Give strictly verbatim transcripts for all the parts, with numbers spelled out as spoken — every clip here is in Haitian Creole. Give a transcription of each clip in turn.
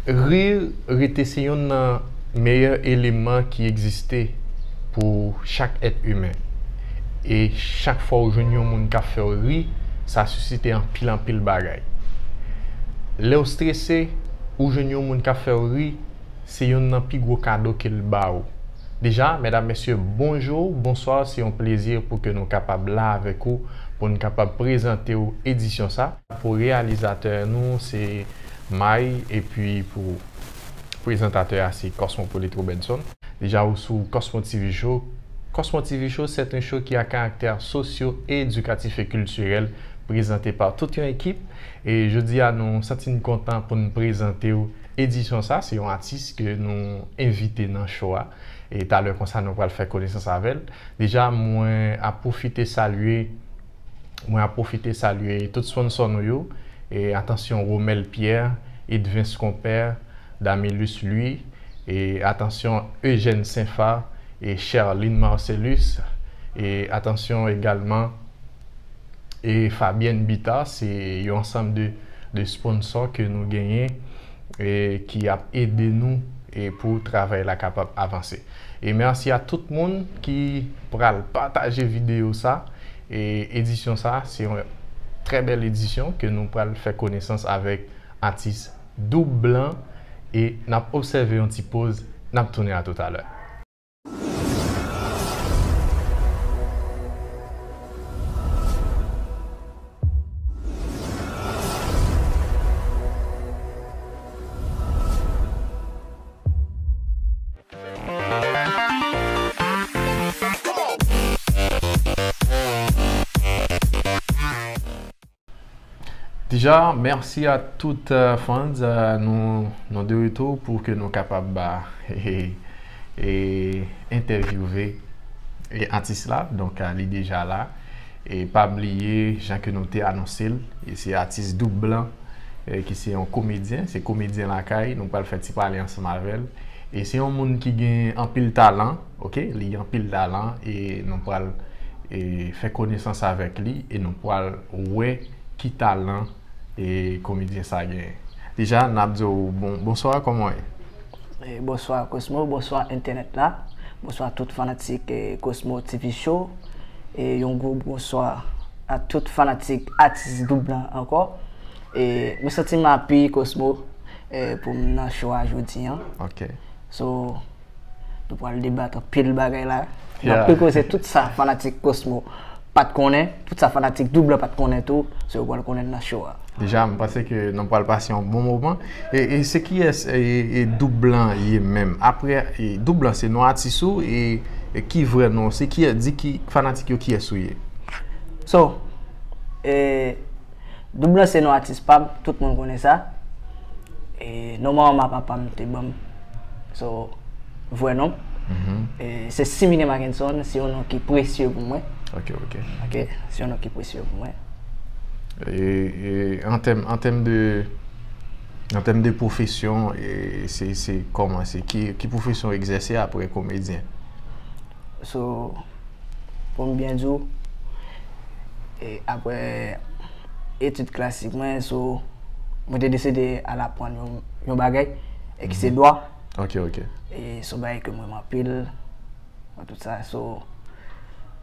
Ri rete se yonn nan meyè eleman ki egziste pou chak èt imen. E chak fwa ou jwenn yon moun k ap fè w ri, sa sisite anpil, anpil bagay. Lè w strese, ou jwenn yon moun k ap fè w ri, se yonn nan pi gwo kado ke l ba ou. Deja, medam, mesye, bonjou, bonswa, se yon plezi pou ke nou kapab la avèk ou, pou n kapab prezante w edisyon sa. Pou reyalizatè nou, se May, epi pou prezantatè a, se Cosmopolite Robertson. Deja, ou sou Cosmo T V Show. Cosmo T V Show, c'est un show qui a caractère socio-éducatif et culturel, présenté par toute une équipe. E jodi a, nou santi n kontan pou n prezante w edisyon sa. Se yon atis ke nou envite nan show a. E talè konsa, nou pral fè konesans avè l. Deja, mwen ap pwofite salye, mwen ap pwofite salye tout sponsò nou yo. E atansyon, Romel Pierre, Edvens Compère, Damilus Louis, e atansyon, Eugène Saint-Phar, e Sherline Marcellus, e atansyon egalman, e Fabienne Bitar, se yon ansanm de, de sponsò ke nou genyen, e ki ap ede nou, e pou travay la kapab avanse. E mèsi a tout moun ki pral pataje videyo sa, e edisyon sa, se yon trè bèl edisyon ke nou pral fè konesans avèk atis Doub Blan, e n ap obsève yon ti poz, n ap tounen a toutalè. Deja, mèsi a tout, euh, fans, euh, nou, nou de retou pou ke nou kapab, euh, e, entèvyouve, e, atis la. Donk, euh, li deja la. E pa bliye, jan ke nou te anonse l, e se atis Doub Blan, e ki se yon komedyen, se komedyen lakay, nou pral fè ti pale ansanm avè l. E se yon moun ki gen anpil talan, oke? Li gen anpil talan, e nou pral, e, fè konesans avèk li, e nou pral wè ki talan, e, komedyen sa genyen. Deja, n ap di w bon, bonswa, kòman w ye? E, bonswa Cosmo, bonswa entènèt la, bonswa tout fanatik, e, Cosmo T V Show, e yon gwo bonswa a tout fanatik atis Doub Blan ankò. E, mwen santi m api Cosmo, e, pou m nan show a jodi an. Ok. So, nou pral debat anpil bagay la. N ap Yeah. Tou koze tout sa fanatik Cosmo pa t konnen, tout sa fanatik Doub Blan pa t konnen tou, so yo pral konnen nan show a. Deja, m panse ke nou pral pase yon bon moman. E, e se kiyès, e, e Doub Blan ye menm? Apre, e, Doub Blan se non atis ou, e, e ki vrè non? Se ki, di ki fanatik yo kiyès ou ye? So, e, Doub Blan se non atis pa m, tout moun konnen sa. E non manman m a papa m te ban m. So, vrè non m. Mhm. E se Simine Mackenson, se yon non ki presye pou mwen. Ok, ok. Ok, se yon non ki presye pou mwen. E, e an tèm, an tèm de, an tèm de pwofesyon, e se, se kòman, se ki, ki pwofesyon w egzèse apre komedyen? So, pou m byen di w, e apre etid klasik mwen, so, mwen te deside al aprann yon, yon bagay, e ki se Mhm. dwa. Ok, ok. E se yon bagay ke m renmen anpil, tout sa, so,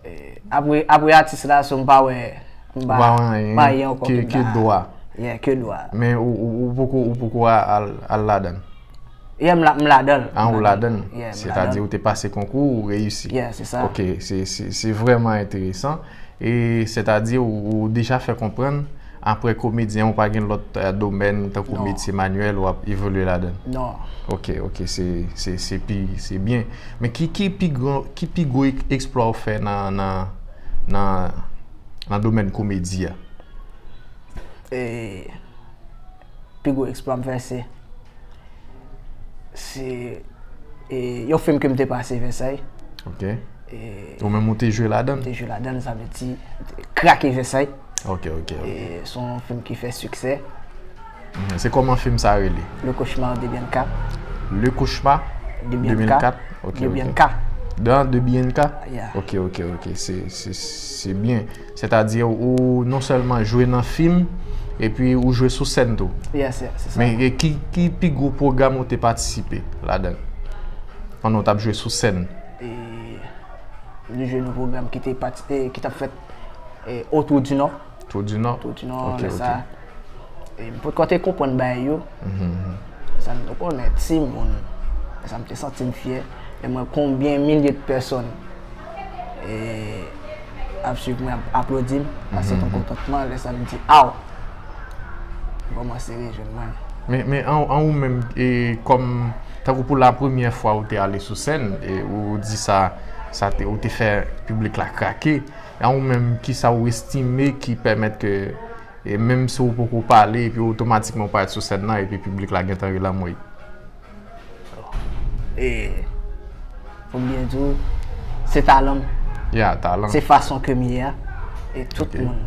e apre, apre atis la, so, m pa wè, m Ou pa, pa wè anyen pa anyen ankò ke, ki ke la. Dwa. Yeah, ke dwa. Men ou, ou, ou poko, ou poko a-, al, al ladan? Yeah, m la, m ladan l. Ah, ou ladan l. Yeah, m Sètadi ladan l. Ou te pase konkou, ou reyisi. Yeah, se sa. Ok, se, se, se vrèman enteresan. E sètadi ou, ou deja fè konprann, apre komedyen, ou pa gen lòt, eh, domèn, tankou Non. metye manyèl, w ap evolye ladan l? Non. Ok, ok, se, se, se pi, se byen. Men ki, ki pi gran, ki pi gwo ek-, eksplwa ou fè nan, nan, nan, nan domèn komedi a? E pi gwo eksplwa m fè, se, se, e, yon fim ke m te pase Vèsay. Ok. E Ou menm ou te jwe ladan l? M te jwe ladan l, sa vle di, m te krake Vèsay. Ok, ok, ok. E se yon fim ki fè siksè. Mhm. Se kòman fim sa rele? Le Cauchemar de Bianca. Le Cauchemar De Bianca. de mil kat? Ok, De ok. Bianca. Dan De Bianca? Yeah. Ok, ok, ok. Se, se, se byen. Sètadi, ou non sèlman jwe nan fim, Epi ou jwe sou sèn tou. Yes, yes, se sa. Men e ki, ki pi gwo pwogram ou te patisipe ladan l? Pandan w t ap jwe sou sèn. E, nou jwe yon pwogram ki te pati, e, ki t ap fèt, e, Otwou di Nò. Twou di Nò? Twou di Nò, Ok, lè ok. sa. E, m potko te konpwen bay yo. Mhm. Sa m te konnen, timoun. Lè sa m te santi m fyè. Lè m wè konbyen milye de pèsòn, e, ap swiv mwen, ap aplodi m. Sa se yon kontantman, lè sa m di, aw! Kòmanse rejwenn mwen. Men, men an, an ou menm, e, kòm, tankou pou la premyè fwa ou te ale sou sèn, e, ou di sa, sa te, ou te fè piblik la krake, an ou menm, ki sa ou estime ki pèmèt ke, e, menm si ou poko pale, epi otomatikman ou parèt sou sèn nan, epi piblik la gentan rele anmwey? E, pou m byen di w, se talan m. Ya, talan. Se fason ke m ye a. E tout Ok. Moun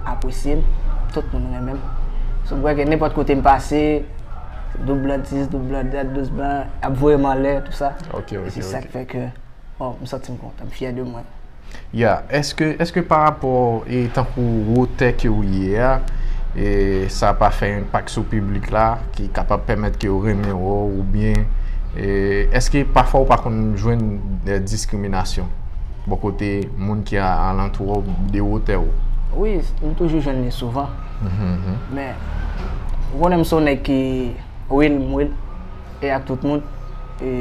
apresye m, tout moun renmen m. So, m kwè ke nenpòt kote m pase, doub blan dis, doub blan dèt, douz blan, ap voye m anlè, tou sa. Ok, E ok, se sa ok. Ki fè ke, bon, m santi m kontan, m fyè de mwen. Ya, èske, èske pa rapò e tankou wotè ke ou ye a, e sa pa fè enpak sou piblik la, ki kapab pèmèt ke yo renmen wè w, oubyen, e, èske pafwa ou pa konn jwenn, e, diskriminasyon bò kote moun ki a, alantou w de wotè w? Wi, m toujou jwenn li souvan. Mhm. Men, ou konnen m se yon nèg ki real, m real, e ak tout moun. E,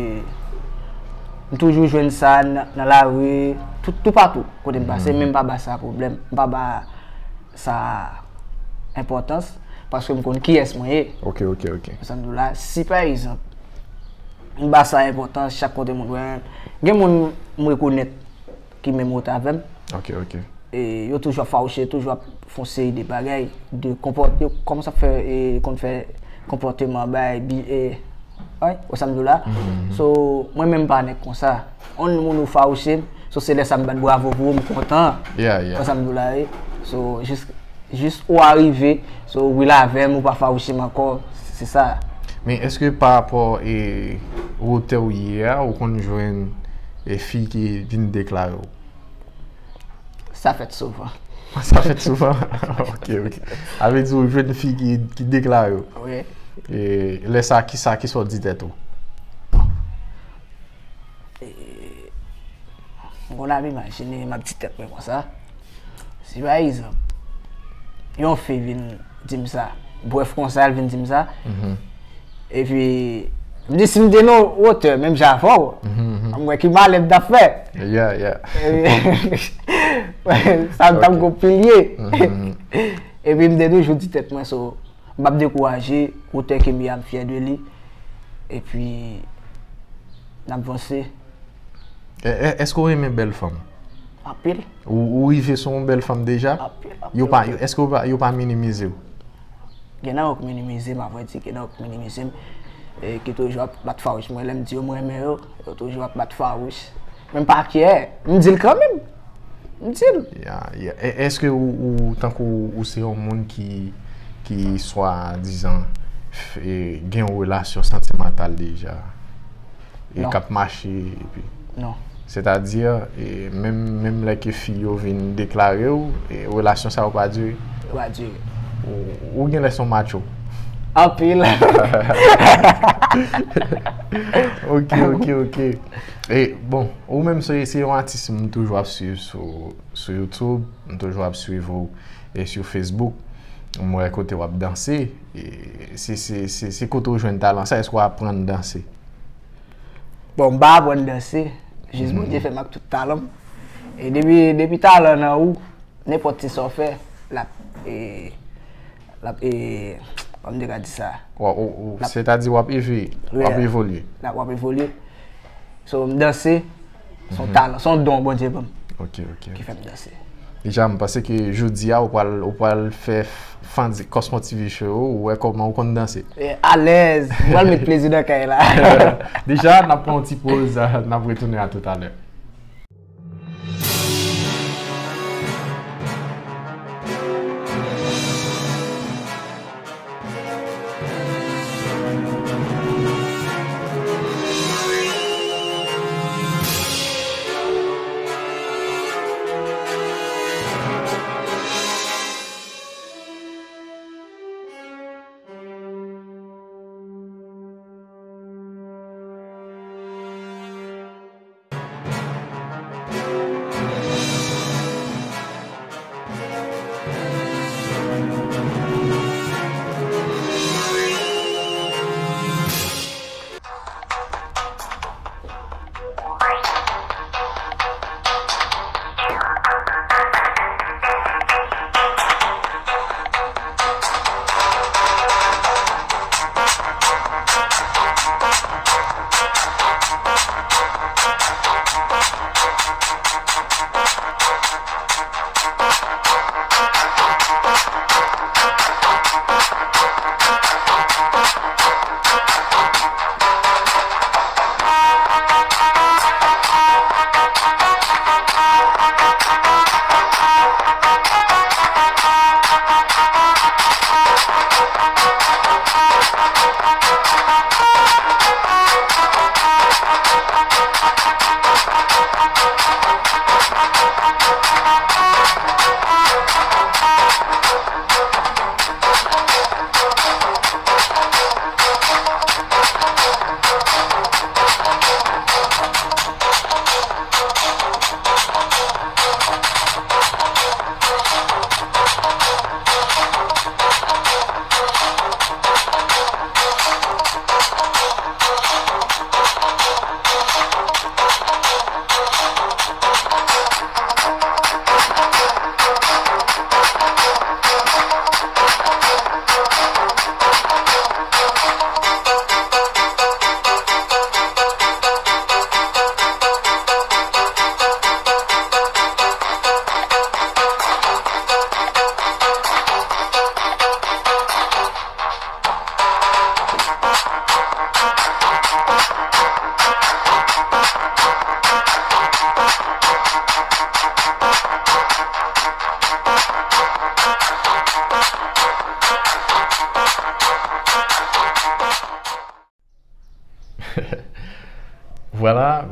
m toujou jwenn sa nan, nan lari, tout, toupatou kote m pase, men m pa ba sa pwoblèm, m pa ba sa enpòtans, paske m konn kiyès mwen ye. Ok, ok, ok. Sa m di w la, si pa egzanp, m ba sa enpòtans, chak kote moun wè, gen moun m rekonèt ki menm wotè avè m. Ok, ok. E yo toujou ap fawouche, toujou ap fè yon seri de bagay, de konpòt, yo kòmanse ap fè, e, konn fè konpòteman, bay, bi, e, wi, ou sa m di w la. So, mwen menm pa nèg konsa. On moun ou fawouche m, so se lè sa m bat bravo pou ou, m kontan. Yeah, yeah. Ou sa m di w la, wi. So, jis, jis ou arive, so, ou rile avè m, ou pa fawouche m ankò, se sa. Men èske pa rapò e wotè w ye a, ou konn jwenn e fi ki vin deklare w? Sa fèt souvan. Sa fèt souvan? Ok, ok. Sa vle di ou jwenn fi ki, ki deklare w. Wi. E lè sa, ki sa, ki sa w di tèt ou? E, m konn ap imajine, m ap di tèt mwen konsa. Si pa egzanp, yon fi vin di m sa, brèf konsa, l vin di m sa. Epi, m di si m te nan wotè, menm jan avè w, m wè ki malè m t ap fè. Yeah, yeah. Sa m t ap gwo pilye. Epi m te toujou di tèt mwen, so, m p ap dekouraje, wotè ke m ye a, m fyè de li. Epi, n ap vanse. E, e, èske w renmen bèl fanm? Anpil. Ou, ou rive sou yon bèl fanm deja? Anpil, anpil, Yo pa, anpil. Èske w pa, yo pa minimize w? Gen nan yo k minimize m, a vrè di, gen nan yo k minimize m, e ki toujou ap bat fawouch mwen. Lè m di yo m renmen yo, yo toujou ap bat fawouch. Men m pa kyè, m di l kanmenm. M di l. Ya, ya. E, èske ou, ou, tankou ou se yon moun ki, ki swadizan f-, e, gen yon relasyon santimantal deja? E Non. K ap mache, epi. Non. Sètadi, e, menm, menm lè ke fi yo vin deklare w, e, relasyon sa yo pa dire. Yo pa dire. Ou, ou gen lè se yon macho. Anpil. Ok, ok, ok. E, bon, ou menm se, se yon atis m toujou ap swiv sou, sou YouTube, m toujou ap swiv ou, e sou Facebook. M wè kote w ap danse. E se, se, se, se kote w jwenn talan sa, èske w aprann danse? Bon, m pa aprann danse, jis Bondye fè m ak tout talan m. E depi, depi talan nan ou, nenpòt ti sa w fè, l ap, e, l ap, e, kòman m te ka di sa? Ou, ou, ou, sètadi w ap evi-, w ap Yeah. evolye. L ap, w ap evolye. So, m danse, se yon talan, se yon don Bondye ban m Ok, ok. Ki fè m danse. Deja, m panse ke jodi a, ou pral, ou pral fè fan di Cosmo T V show, ou wè kòman ou konn danse. E, alèz, m pral met plezi nan kay la. Deja, n ap pran yon ti poz, n ap retounen a toutalè.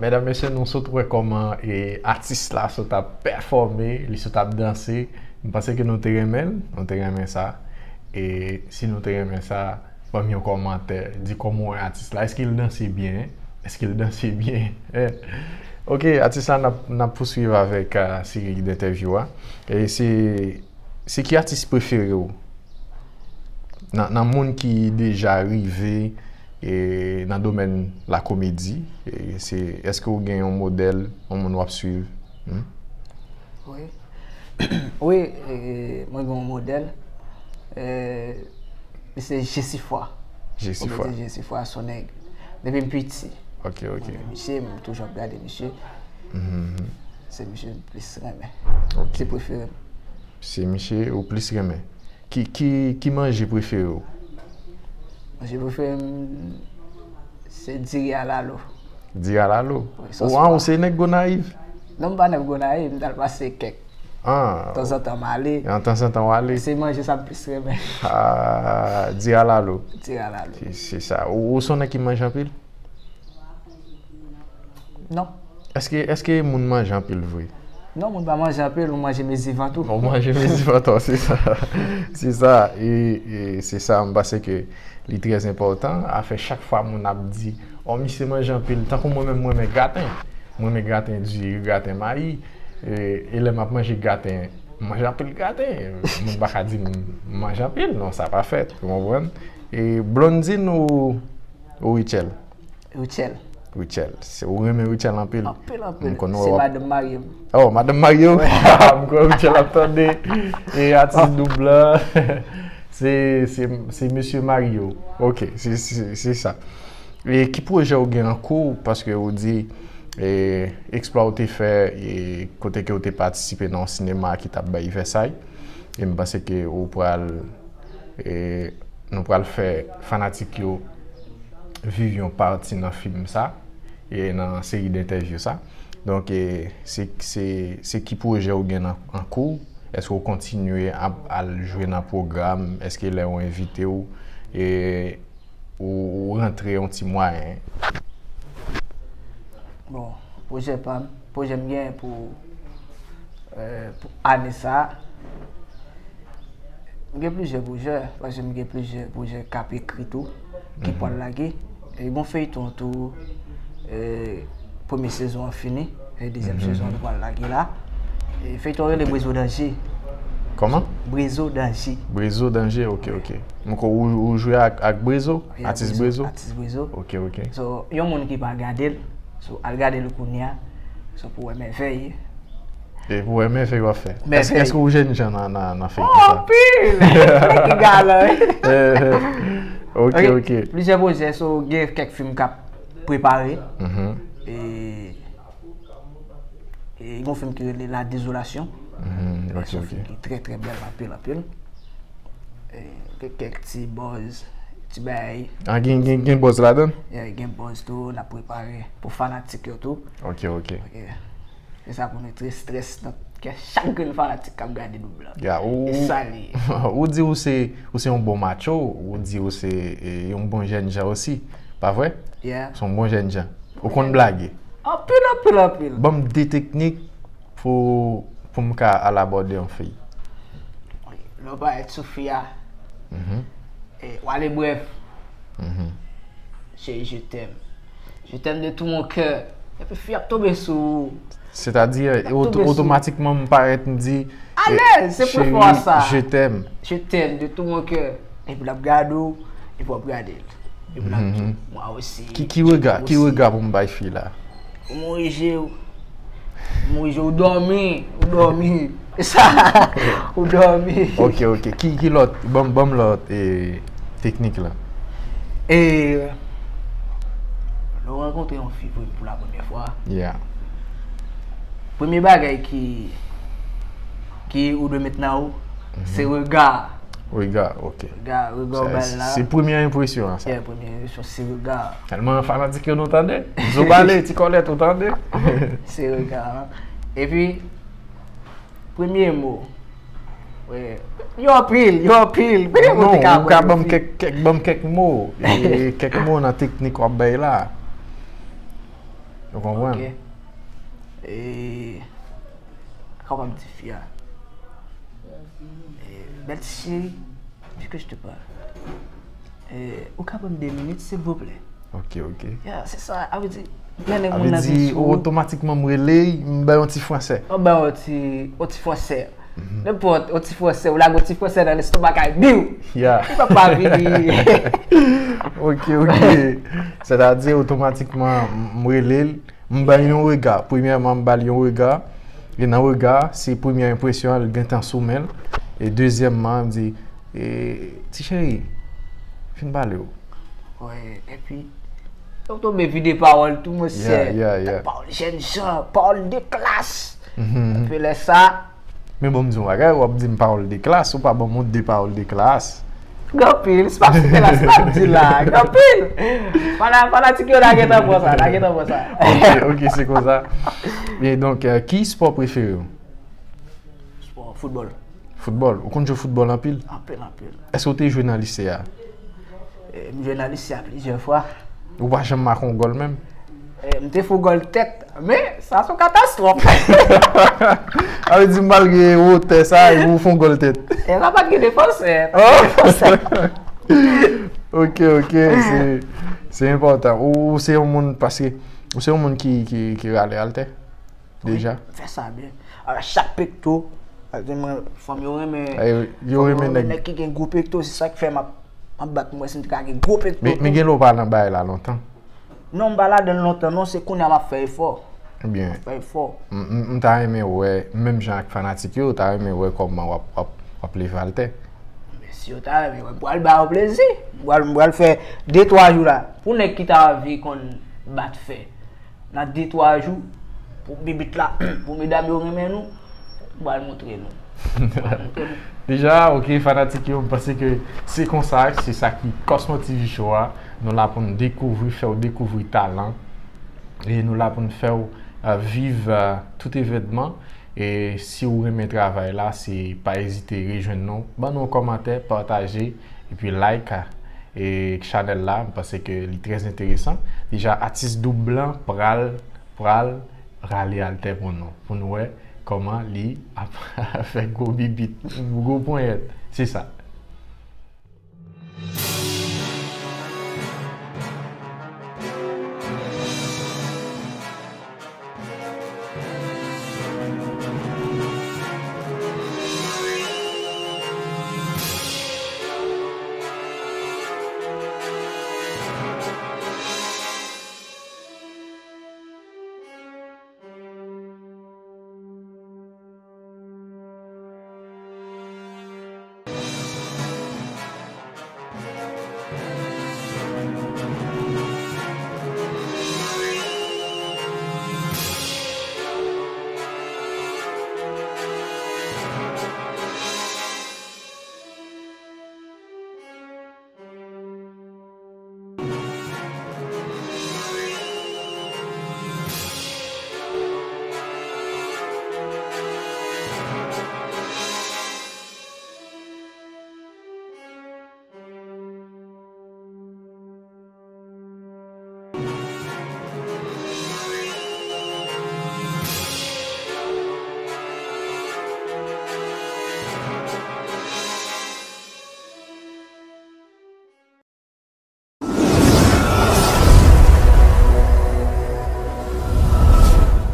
Medam, mesye, nou sot wè kòman e, atis la sot ap pèfòme, li sot ap danse. M panse ke nou te renmen l, nou te renmen sa. E si nou te renmen sa, ban m yon kòmantè, di kòman w wè atis la. Èske l danse byen? Èske l danse byen? Ok, atis la, n ap, n ap pouswiv avèk uh, seri d entèvyou a. E se, se ki atis prefere w? Nan, nan moun ki deja rive e, nan domèn lakomedi, e, se, èske w gen yon modèl, yon moun w ap swiv? Hmm? Wi. Wi, e, mwen gen yon modèl. E, se Jesifwa. Jesifwa. Jesifwa, se yon nèg. Depi m piti. Ok, ok. Mwen, misye, m toujou ap gade misye. Mm -hmm. Se misye m plis renmen. Ok. Se prefere m. Se misye ou plis renmen. Ki, ki, ki manje prefere w? Manje prefere m se diri a lalo. Diri a lalo? Ou an ou se nèg Gonayiv? Non, m pa nèg Gonayiv, m t al pase kèk. Ah. Tanzantan m ale. An tanzantan w ale? Se manje sa m plis renmen. Ah, diri a lalo. Diri a lalo. Se sa. Ou, ou se yon nèg ki manje anpil? Non. Èske, èske moun manje anpil vre? Non, moun pa manje anpil, ou manje mezi vant ou. Ou manje mezi vant ou, se sa. Se sa. E, e se sa, m panse ke li trè enpòtan. Afè chak fwa moun ap di, o, misye manje anpil, tankou mwen menm, mwen renmen graten. Mwen renmen graten diri, graten mayi. E, e lè m ap manje graten, m manje anpil graten. Moun pa ka di m manje anpil, non, sa pa fèt. Ou konprann? E Blondine ou, ou Rutshelle? Rutshelle. Rutshelle. Se ou renmen Rutshelle anpil. Anpil, anpil. M konnen w ap. Se madanm marye m. Oh, madanm marye w? M kwè Rutshelle ap tande. E atis doub lan. Se, se, se mesye marye w. Ok, se, se, se sa. E ki pwojè w gen an kou? Paske ou di e, eksplwa w te fè e, kote ke w te patisipe nan yon sinema ki t ap bay Vèsay. E m panse ke ou pral e, nou pral fè fanatik yo viv yon pati nan fim sa e nan seri d entèvyou sa. Donk, e, se, se, se ki pwojè w gen an, an kou? Èske w kontinye ap al jwe nan pwogram? Èske lè yo envite w, e, ou, ou rantre yon ti mwayen? Bon, pwojè pa m, pwojè m gen pou, e, pou ane sa a, M gen plizyè pwojè, paske m gen plizyè pwojè k ap ekri tou, ki pral lage. E gon feyton tou, e, premye sezon an fini, e dezyèm sezon an nou pral lage la. E feyton an rele Brezo Danje. Kòman? Brezo Danje. Brezo Danje, ok, ok. M kwè ou, ou jwe ak, ak Brezo? Atis Brezo? Atis Brezo. Ok, ok. So, yon moun ki pa gade l, so, al gade l kounye a, so, pou wè mèvèy. E pou wè mèvèy w ap fè. Èske, èske ou jènjan nan, nan, nan feyton sa? Oh, anpil! Nèg ki galan, wi. Ok, ok. Plizyè pwojè, so gen kèk fim k ap prepare. E, e gon fim ki rele La Désolation. Se yon fim ki trè, trè bèl, anpil, anpil. E, gen kèk ti buzz, ti bagay. Ah, gen, gen, gen buzz ladan? Yeah, gen buzz tou, n ap prepare pou fanatik yo tou. Ok, ok. Se sa pou nou etre strès nan kè chak grenn fanatik k ap gade doub lan. E sa li ye. Ou di ou se, ou se yon bon macho, ou di ou se e, yon bon jènjan osi, pa vre? Yeah. Se yon bon jènjan. Ou konn blage? Anpil, anpil, anpil. Ban m de teknik pou, pou m ka al abòde yon fi. Lè w parèt sou fi a, e, w ale brèf. Chérie, je t'aime. Je t'aime de tout mon cœur. Epi fi ap tonbe sou ou. Sètadi, otomatikman m parèt m di, alèz, se premye fwa sa. Je t'aime. Je t'aime de tout mon cœur. Epi l ap gade w, epi w ap gade l. Epi l ap di, moi aussi. Ki, ki rega, ki rega pou m bay fi la? Ou mouri je w. Ou mouri je w, ou dòmi, ou dòmi. E sa, ou dòmi. Ok, ok. Ki, ki lòt, ban m, ban m lòt e, teknik la. E, lè w rankontre yon fi pou, pou la premyè fwa, yeah, premye bagay ki, ki ou dwe met nan ou, se rega. Rega, ok. Rega, rega w bay la. Se premye enpresyon an, sa. Yeah, premye enpresyon, se rega. Tèlman fanatik yo nou tande. Zo bale, ti kòlèt, ou tande. Se rega an. Epi, premye mo. Yo anpil, yo anpil. Premye mo te ka. Non, ou ka ban m kèk, kèk, ban m kèk mo. E, kèk mo nan teknik w ap bay la. Ou konprann? Ok. E, kòman m di fi a? E, bèl ti cheri, puisque je te parle. E, ou ka ban m de minit, silvouplè? Ok, ok. Ya, se sa, a vle di, lè nèg A moun vle nan vin di, sou ou, otomatikman m rele, m bay yon ti fransè. Ou bay yon ti, yon ti fransè. Nenpòt, yon ti fransè, ou lage yon ti fransè nan lestomak ay biw. Ya. Li pa pa vini. Ok, ok. Sètadi, otomatikman, m- m rele l, m bay yon rega. Premyèman, m ba l yon rega. E nan rega, se premyè enpresyon an, l gentan sou men l. E dezyèmman, m di, e, ti cheri, vin pale w. Wi, epi, ou tonbe vide pawòl tou, monchè. Yeah, yeah, yeah. Pawòl jènjan, pawòl de klas. Mhm. Epi lè sa, Men bon, m di yon bagay, w ap di m pawòl de klas, ou pa ban m yon de pawòl de klas. Gen anpil, se pa sou klas, m ap di la, gen anpil. Fana-, fanatik yo, n a gentan pran sa, n a gentan pran sa. Ok, ok, se konsa. E donk, euh, ki spò prefere w? Spò, foutbòl. Foutbòl. Ou konn jwe foutbòl anpil? Anpil, anpil. Èske w te jwe nan lise a? E, m jwe nan lise a plizyè fwa. Ou pa janm make yon gòl menm? E, m te fè gòl tèt, men sa se yon katastwòf. A vle di, malgre wotè sa, ou fè yon gòl tèt. E la pa t gen defansè. Oh! Ok, ok, se, se enpòtan. Ou, ou se yon moun, paske ou se yon moun ki, ki, ki rale altè? Deja? Wi, m fè sa byen. A chak pekto, a di mwen, fanm yo renmen, Ay, yo fanm yo renmen nèg. Nèg ki gen gwo pekto, se sa k fè m ap, m ap bat mwen si m te ka gen gwo pekto. Men, men gen lè w pa nan bagay la lontan. Non, m pa ladan l lontan, non, se kounye a m ap fè efò. Byen. Fè efò. M, m, m ta renmen wè, menm jan ak fanatik yo, w ta renmen wè kòman w ap, w ap, w ap leve altè. Men si yo ta renmen, m pral ba yo plezi. M pral, m pral fè de twa jou la. Pou nèg ki ta anvi konn bat fè, nan de twa jou, pou bibit la, pou medam yo renmen nou, m pral montre nou. M pral montre nou. Deja, ok, fanatik yo, m panse ke se konsa, se sa ki Cosmo T V Show a. Nou la pou n dekouvri, fè w dekouvri talan. E nou la pou n fè w, euh, viv, euh, tout evènman. E si w renmen travay la, se pa ezite rejwenn nou. Ban nou yon kòmantè, pataje, epi like, e chanèl la. M panse ke li trè enteresan. Deja, atis doub lan pral, pral rale altè pou nou. Pou nou wè kòman li ap fè gwo bibit, gwo ponyèt. Se sa.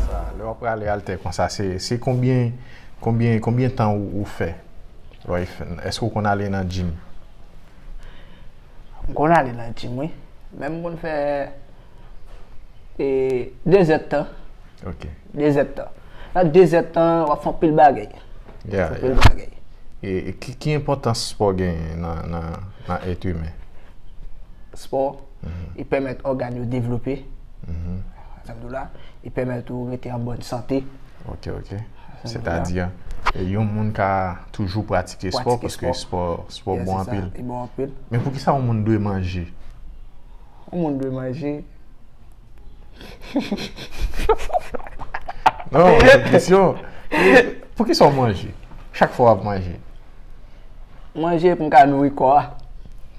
Sa, lè w ap rale altè konsa, se, se konbyen, konbyen, konbyen tan ou, ou fè? Lè w fè, èske w konn ale nan gym? M konn ale nan gym, wi. Men m konn fè, e, de zèdtan. Ok. De zèdtan. Nan de zèdtan, w ap fè anpil bagay. Yeah, Anpil yeah. Bagay. E, e ki, ki enpòtans spò genyen nan, nan, nan èt imen? Spò, Mhm. li pèmèt ògàn yo devlope. Mhm. Sa m di w la, li pèmèt ou rete an bòn sante. Ok, ok. Sa m di w la. Sètadi, e, yon moun ka toujou pratike spò, Pratike paske spò. Spò, spò Yeah, bon se sa, anpil. Li bon anpil. Men poukisa yon moun dwe manje? Yon moun dwe manje. Non, se yon kesyon. Poukisa w manje? Chak fwa w ap manje. Manje pou m ka nouri kò a.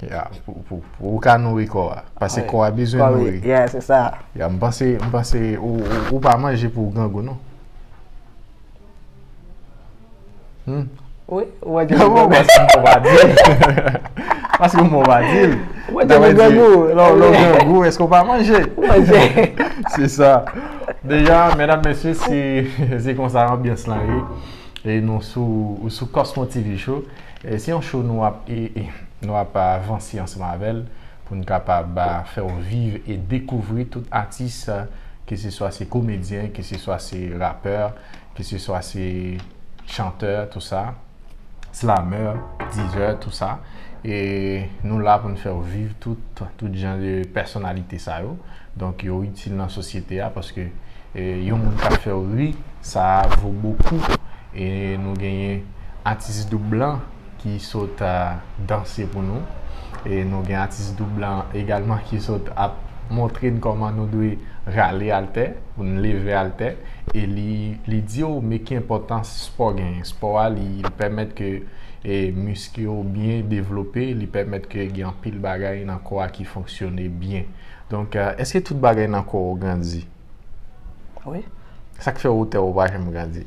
Ya, pou, pou, pou ou ka nouri kò a. Paske kò a bezwen nouri. Yeah, se sa. Ya, m panse, m panse ou, ou, ou pa manje pou ou grangou, non. Hmm? Wi, ou wè di. Bon, paske m pa di l. Paske m pa di l. Ou wè di grangou. Lè w grangou, èske w pa manje? Manje. Se sa. Deja, medam, mesye, se, se konsa anbyans lan ye. E nou sou, ou sou Cosmo T V Show. E se yon show nou ap, e, e, nou ap avanse ansanm avè l pou n kapab, a, fè w viv e dekouvri tout atis, a, ke se swa se komedyen, ke se swa se rapè, ke se swa se chantè, tou sa, slamè, dizè, tou sa. E nou la pou n fè w viv tout, tout jan de pèsonalite sa yo. Donk, yo itil nan sosyete a paske, e, yon moun k ap fè w ri, sa vo bokou. E nou genyen atis doub lan ki sot, a, danse pou nou. E nou gen atis doub lan egalman ki sot ap montre n kòman nou dwe rale atè, pou n leve atè. E li, li di w, men ki enpòtans spò genyen. Spò a, li, li pèmèt ke, e, misk yo byen devlope, li pèmèt ke gen anpil bagay nan kò a ki fonksyone byen. Donk, e, èske tout bagay nan kò w grandi? Wi. Sa k fè wotè w pa janm grandi?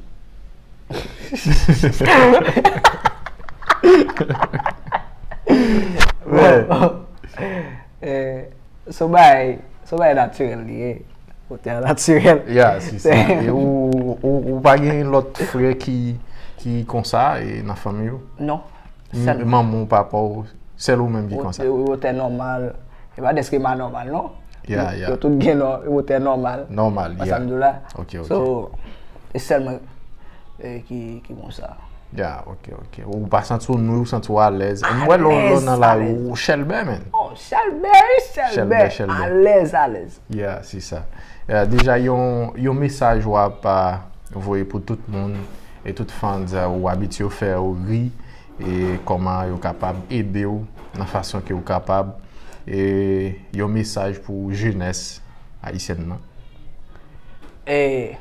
Bon. Eh, se yon bagay, se yon bagay natirèl li ye. Wotè a natirèl. Ya, se sa. E ou, ou, ou pa gen lòt frè ki, ki konsa, e, nan fanmi w? Non. M-, sèl manman w, papa w, sèl ou menm ki konsa? Wotè, wotè nòmal. E pa dèske m anòmal, non. Ya, ya. Yo tout gen nò-, wotè nòmal. Nòmal, ya. Sa m di w la. Ok, ok. So, e sèl mwen, e, ki, ki konsa. Ya, ok, ok. Ou pa santi w nou, ou santi w alèz. M wè lè w, lè w nan lari, ou chèlbè, man. Oh, chèlbè, wi, chèlbè. Chèlbè, chèlbè. Alèz, alèz. Ya, se sa. Ya, deja, yon, yon mesaj w ap, a, voye pou tout moun e tout fans, a, ou abitye w fè w ri, e kòman yo kapab ede w nan fason ke w kapab, e yon mesaj pou jenès ayisyèn nan? E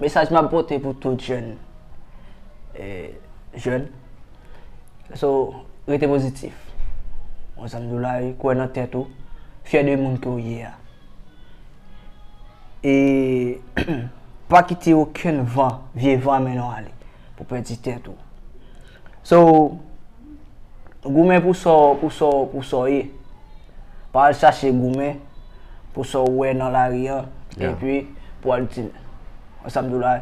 mesaj m ap pote pou tout jèn, e jèn, so, rete pozitif. Wè sa m di w la, kwè nan tèt ou, fyè de moun ke w ye a. E pa kite okenn van, vye van mennen w ale pou pèdi tèt ou. So, goumen pou sa w, pou sa w, pou sa w ye. Pa al chache goumen pou sa w wè nan lari an, epi pou al di, wè sa m di w la,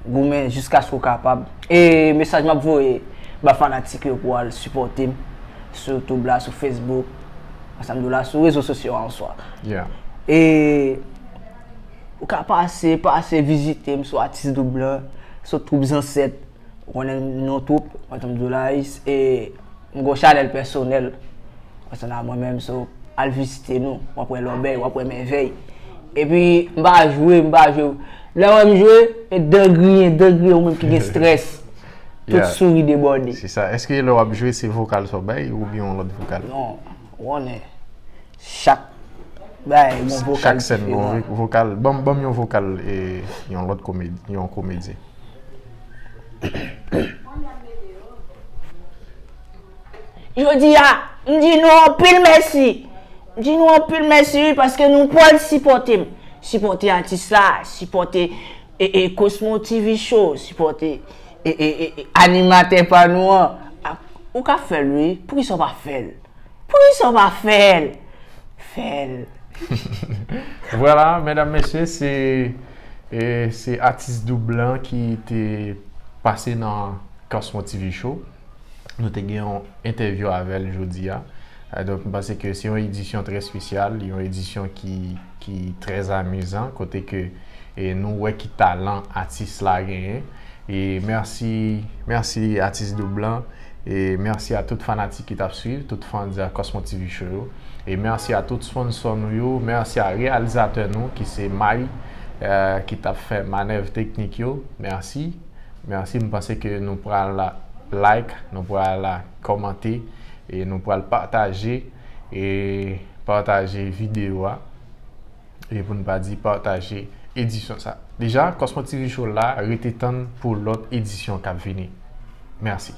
goumen jiskaske w kapab. E mesaj m ap voye ba fanatik yo pou al sipòte m sou YouTube la, sou Facebook, wè sa m di w la, sou rezo sosyo a an swa. E ou ka pase, pase vizite m sou Atis Doub lan, sou Twoup Zansèt. Ou konnen nou twoup, Ansanm Doulais, e m gen yon chanèl pèsonèl ansanm a mwen menm, so, al vizite nou, w ap wè lòbèy, w ap wè mèvèy. Epi, m pa jwe, m pa jwe. Lè w wè m jwe, e dan griyen, dan griyen, ou menm ki gen strès. Tout souri debòde. Se sa. Èske lè w ap jwe, se vokal sa w bay oubyen yon lòt vokal? Non, ou konnen, chak bagay gen yon vokal diferan. Chak sèn gen yon vokal. Ban m, ban m yon vokal, e, yon lòt komedi-, yon komedyen. Jodi a, m di nou anpil mèsi. M di nou anpil mèsi, wi, paske nou pral sipòte m. Sipòte atis la, sipòte, e, e, Cosmo T V Show, sipòte, e, e, e, e, animatè pa nou an. A, ou ka fè l, wi. Poukisa w pa fè l? Poukisa w pa fè l? Fè l. Vwala, medam, mesye, se, e, se Atis Doub lan ki te pase nan Cosmo T V Show. Nou te gen yon entèvyou avè l jodi a. E, donk, m panse ke se yon edisyon trè espesyal, yon edisyon ki, ki trè amizan, kote ke, e, nou wè ki talan atis la genyen. E mèsi, mèsi Atis Doub lan. E mèsi a tout fanatik ki t ap swiv, tout fans a Cosmo T V Show yo. E mèsi a tout sponsò nou yo. Mèsi a reyalizatè nou ki se May, e, ki t ap fè manèv teknik yo. Mèsi. Mèsi. M panse ke nou pral like, nou pral kòmante, e nou pral pataje, e pataje videyo a. E pou n pa di pataje edisyon sa. Deja, Cosmo T V Show la, rete tann pou lòt edisyon k ap vini. Mèsi.